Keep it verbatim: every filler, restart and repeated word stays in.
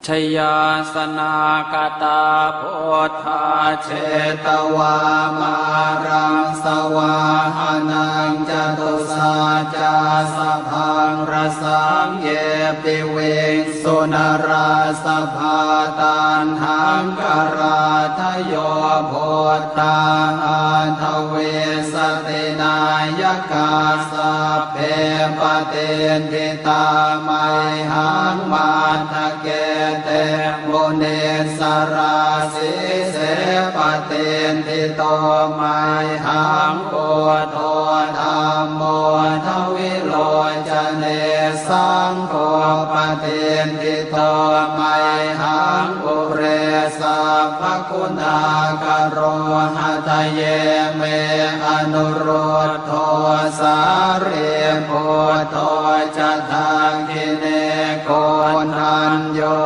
jayāsanāgatā buddhā jetvā māraṃ savāhanaṃ catusaccāsabhaṃ rasaṃ ye piviṃsu narāsabhā. Taṇhaṅkarādayo buddhā aṭṭhavīsati nāyakā sabbe patiṭṭhi tā mayhaṃ matthake te munissarā. Sīse patiṭṭhito mayhaṃ buddho dhammo dvilocane saṅgho patiṭṭhito mayhaṃ ure sabbaguṇākaro. Hadaye me anurud dho sārīputto ca dakkhiṇe koṇḍañño